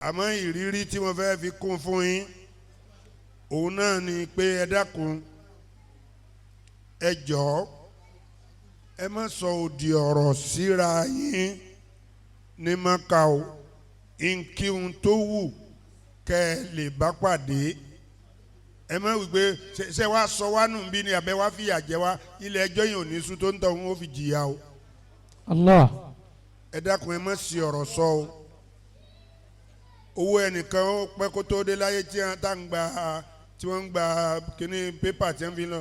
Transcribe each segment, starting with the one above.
Àmọ́ ìrírí tí mo fẹ́ fi kún fún yín, òun náà ni pé ẹ dákun, ẹ jọ̀ọ́, ẹ má sọ òdì ọ̀rọ̀ síra yín ní Maka o. Nkíhun tó wù kẹ́ ẹ lè bá pàdé, ẹ má wí pé ṣe wá sọ wá nù bí ni àbẹ wá fìyà jẹ wá. Ilé ẹjọ́ yìí ò ní sùn tó ń tọ̀ wọ́n ó fi jìyà o. Allah. Ẹ dákun, ẹ má sí ọ̀rọ̀ sọ o. Owó ẹnìkan ó pẹ́ kó tó dé láyé tí wọ́n tá ń gba, tí wọ́n ń gba kíní pépà tí wọ́n fi lọ.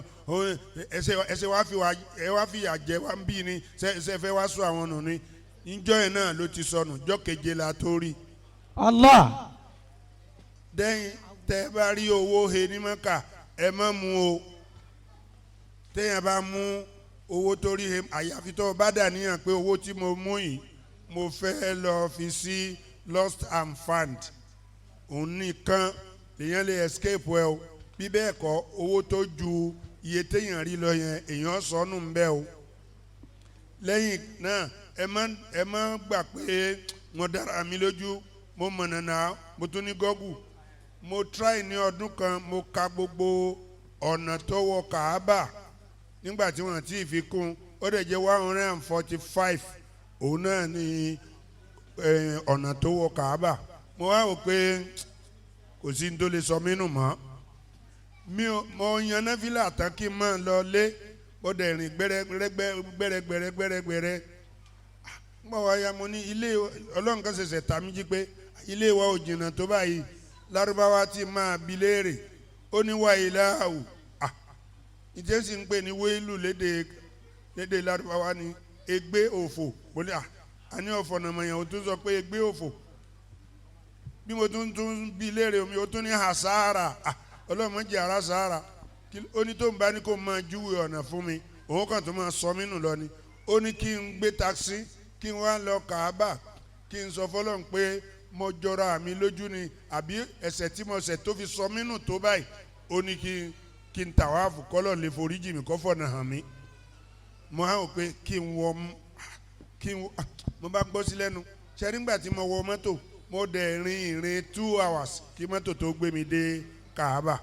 Ẹsẹ̀ wá fi wá, ẹ wá fìyà jẹ wá ń bí ni. Ṣe fẹ́ wá sọ àwọn nù ni? Níjọ́ yẹn náà ló ti sọnù. Jọ́ keje la tó rí. Allah. Dẹ́yìn tẹ́ bá rí owó he ní Mọ́kà, ẹ má mú o. Téèyàn bá mú owó tó rí he, àyàfi tó o bá dà níyàn pé owó tí mo mú yìí, mo fẹ́ lọ fi sí lost and found, òun nìkan lèèyàn lè escape ẹ o. Bí bẹ́ẹ̀ kọ́, owó tó ju iye téèyàn rí lọ yẹn, èèyàn sọnù ń bẹ́ o. Lẹ́yìn náà, ẹ má gbà pé mo dára mi lójú, mo mọ̀nà náà, mo tún ní Google. Mo try ní ọdún kan, mo ka gbogbo ọ̀nà tó wọ Kàábà nígbà tí wọ́n ti fi kún, ó dẹ̀ jẹ́ 145. Òun náà ní ọ̀nà tó wọ Kàábà. Mo wá wò pé kò sí ní tó lè sọ mí nù mọ́. Mi ò mo yan náfìlà tán kí n máa lọ lé, mo dẹ̀ rìn gbẹ́rẹ́gbẹ́rẹ́ gbẹ́rẹ́gbẹ́rẹ́ gbẹ́rẹ́gbẹ́rẹ́. Ń bọ̀ wá ya, mo ní ilé Ọlọ́run kan ṣẹ̀ṣẹ̀ ta mí jí pé ilé wa ò jìnnà tó báyìí. Lárúbáwá tí máa bi léèrè, ó ní wá ìlàhù. Ìjẹ́ sì ń pè ní wéèlù lédè Lárúbáwá ní ègbé, òfò. Mo ní àní ọ̀fọ̀ nàmọ̀yàn, ó tún sọ pé ègbé, òfò. Bí mo tún tún bí léèrè omi, ó tún ní hasara. Ọlọ́run má jẹ́ ara sahara. Ó ní tó ń bá ní kó máa júwe ọ̀nà fún mi, òun kàn tó máa sọ mí nù lọ ni. Ó ní kí n gbé taxi, kí n wá lọ Kàábà, kí n sọ fọlọ́run pé mo jọra mi lójú ni, àbí ẹ̀ṣẹ̀ tí mo ṣẹ̀ tó fi sọ mí nù tó báyìí. Ó ní kí n tàwáàfù, kọ́lọ̀ lè foríjì mi, kó fọ̀nà hàn mí. Mo á wò pé kí n wọ kí n mo bá gbọ́ sí lẹ́nu ṣe. Nígbà tí mo wọ mọ́tò, mo dẹ̀ rin ìrìn 2 hours kí mọ́tò tó gbé mi dé Kàábà.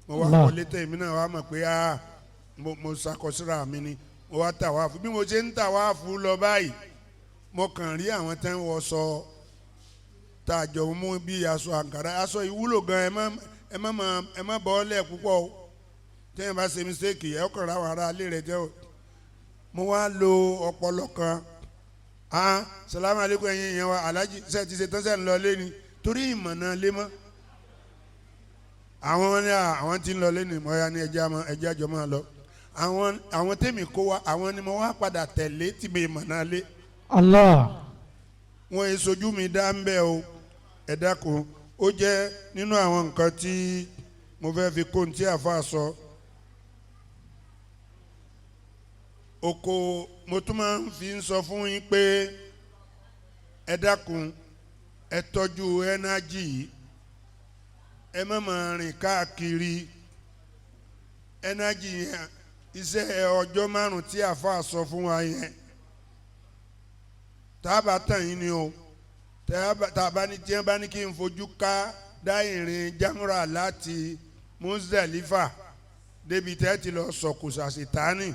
Mo wá Allah. wọlé tẹ̀, èmi náà wá mọ̀ pé mo ṣàkọsíra mi ni. Mo wá tàwáàfù. Bí mo ṣe ń tàwáàfù lọ báyìí, mo kàn rí àwọn tẹ́ ń wọṣọ tá a jọ mú bí aṣọ àǹkárá, aṣọ ìwúlò gan. Ẹ má bọ́ ọ́lẹ̀ púpọ̀ o. Téèyàn bá ṣe mistake, ẹ ọkàn ra àwọn ará ilé rẹ jẹ́ o. Mo wá lo ọpọlọ kan. Salamu aleykum, ẹ̀yin yẹn wa, alhaji, ṣe ti ṣe tán, ṣe ń lọ lé ni? Torí ìmọ̀nà lé mọ́ àwọn ní àwọn tí ń lọ lé ni. Mo ya ní ẹjẹ́ àjọ máa lọ. Àwọn tèmi kó wa, àwọn ni mo wá padà tẹ̀lé tí mi ìmọ̀nà lé. Allah. Wọn yìí sojú mi dá ń bẹ́ o. Ẹ dákun, ó jẹ́ nínú àwọn nǹkan tí mo fẹ́ fi kó ní tí àfa sọ. Oko mo tún máa ń fi ń sọ fún yín pé ẹ dákun, ẹ tọ́jú ẹ́nájì yìí, ẹ má máa rìn káàkiri. Ẹ́nájì yẹn, iṣẹ́ ọjọ́ 5 tí àfa sọ fún wa yẹn, tá a bá tàn yín ni o. Tá a bá ní tí wọ́n bá ní kí n fojú ká dá ìrìn jámúra láti Muzdalifa débi tẹ́ ti lọ sọ̀kò sàṣetánì,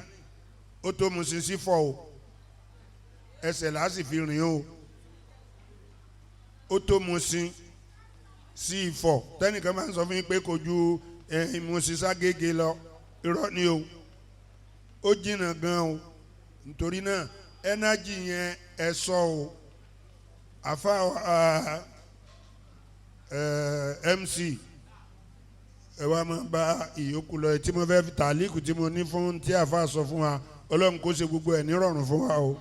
ó tó mu sí sí fọ́ o. Ẹsẹ̀ là á sì fi rìn o. Ó tó mu sí sí ìfọ̀. Tẹ́nìkan máa ń sọ fún yín pé kò ju Musin ságége lọ, irọ́ ni o, ó jìnnà gan o. Nítorí náà, ẹnájì yẹn, ẹ sọ o. Àfa MC, ẹ wá máa bá ìyókù lọ tí mo fẹ́ fi tàlíkù tí mo ní fún tí àfa sọ fún wa. Ọlọ́run kó ṣe gbogbo ẹ̀ nírọ̀rùn fún wa o.